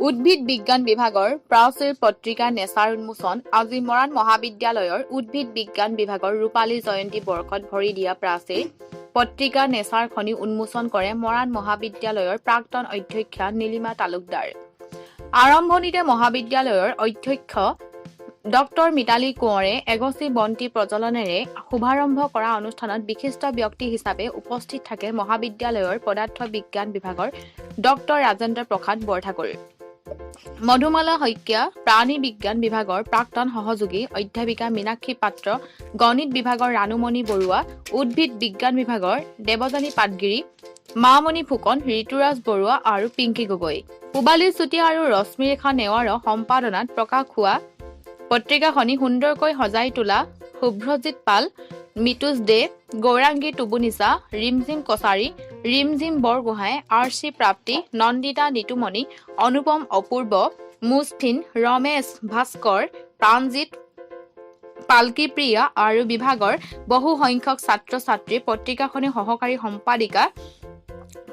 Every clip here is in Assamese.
উদ্ভিদ বিজ্ঞান বিভাগৰ প্ৰাচীৰ পত্ৰিকা নেচাৰ উন্মোচন। আজি মৰাণ মহাবিদ্যালয়ৰ উদ্ভিদ বিজ্ঞান বিভাগৰ ৰূপালী জয়ন্তী বৰ্ষত ভৰি দিয়া প্ৰাচীৰ পত্ৰিকা নেচাৰখনি উন্মোচন কৰে মৰাণ মহাবিদ্যালয়ৰ প্ৰাক্তন অধ্যক্ষা নীলিমা তালুকদাৰ। আৰম্ভণিতে মহাবিদ্যালয়ৰ অধ্যক্ষ ডক্টৰ মিতালী কোঁৱৰে এগছি বন্তি প্ৰজ্বলনেৰে শুভাৰম্ভ কৰা অনুষ্ঠানত বিশিষ্ট ব্যক্তি হিচাপে উপস্থিত থাকে মহাবিদ্যালয়ৰ পদাৰ্থ বিজ্ঞান বিভাগৰ ডক্টৰ ৰাজেন্দ্ৰ প্ৰসাদ বৰঠাকুৰ, মধুমালা শইকীয়া, প্ৰাণী বিজ্ঞান বিভাগৰ প্ৰাক্তন সহযোগী অধ্যাপিকা মীনাক্ষী পাত্ৰ, গণিত বিভাগৰ ৰাণুমণি বৰুৱা, উদ্ভিদ বিজ্ঞান বিভাগৰ দেৱযানী পাটগিৰি, মামণি ফুকন, ঋতুৰাজ বৰুৱা আৰু পিংকী গগৈ। পূবালী চুতীয়া আৰু ৰশ্মিৰেখা নেৱাৰৰ সম্পাদনাত প্ৰকাশ হোৱা পত্ৰিকাখনি সুন্দৰকৈ সজাই তোলা শুভ্ৰজিৎ পাল, মিতুজ দে, গৌৰাংগী টুবুনিচা, ৰিমঝিম কছাৰী, ৰিমঝিম বৰগোহাঁই, আৰ্চি প্ৰাপ্তি, নন্দিতা নিতুমণি, অনুপম অপূৰ্ব, মুছফিন, ৰমেশ ভাস্কৰ, প্ৰাণজিৎ, পালকি প্ৰিয়া আৰু বিভাগৰ বহু সংখ্যক ছাত্ৰ ছাত্ৰী। পত্ৰিকাখনিৰ সহকাৰী সম্পাদিকা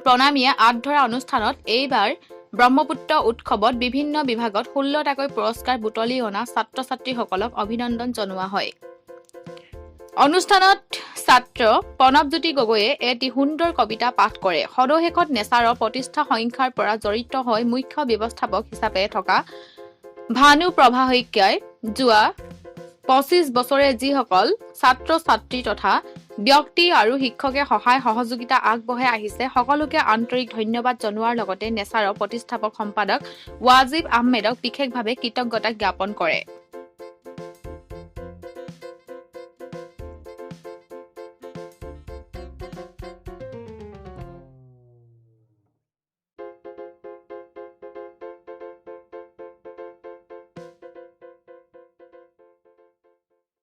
প্ৰণামীয়ে আঁত ধৰা অনুষ্ঠানত এইবাৰ ব্ৰহ্মপুত্ৰ উৎসৱত বিভিন্ন বিভাগত 16টাকৈ পুৰস্কাৰ বুটলি অনা ছাত্ৰ ছাত্ৰীসকলক অভিনন্দন জনোৱা হয়। অনুষ্ঠানত ছাত্ৰ প্ৰণৱজ্যোতি গগৈয়ে এটি সুন্দৰ কবিতা পাঠ কৰে। সদৌ শেষত নেচাৰৰ প্ৰতিষ্ঠা সংখ্যাৰ পৰা জড়িত হৈ মুখ্য ব্যৱস্থাপক হিচাপে থকা ভানু প্ৰভা শইকীয়াই যোৱা 25 বছৰে যিসকল ছাত্ৰ ছাত্ৰী তথা ব্যক্তি আৰু শিক্ষকে সহায় সহযোগিতা আগবঢ়াই আহিছে, সকলোকে আন্তৰিক ধন্যবাদ জনোৱাৰ লগতে নেচাৰৰ প্ৰতিষ্ঠাপক সম্পাদক ৱাজিব আহমেদক বিশেষভাৱে কৃতজ্ঞতা জ্ঞাপন কৰে।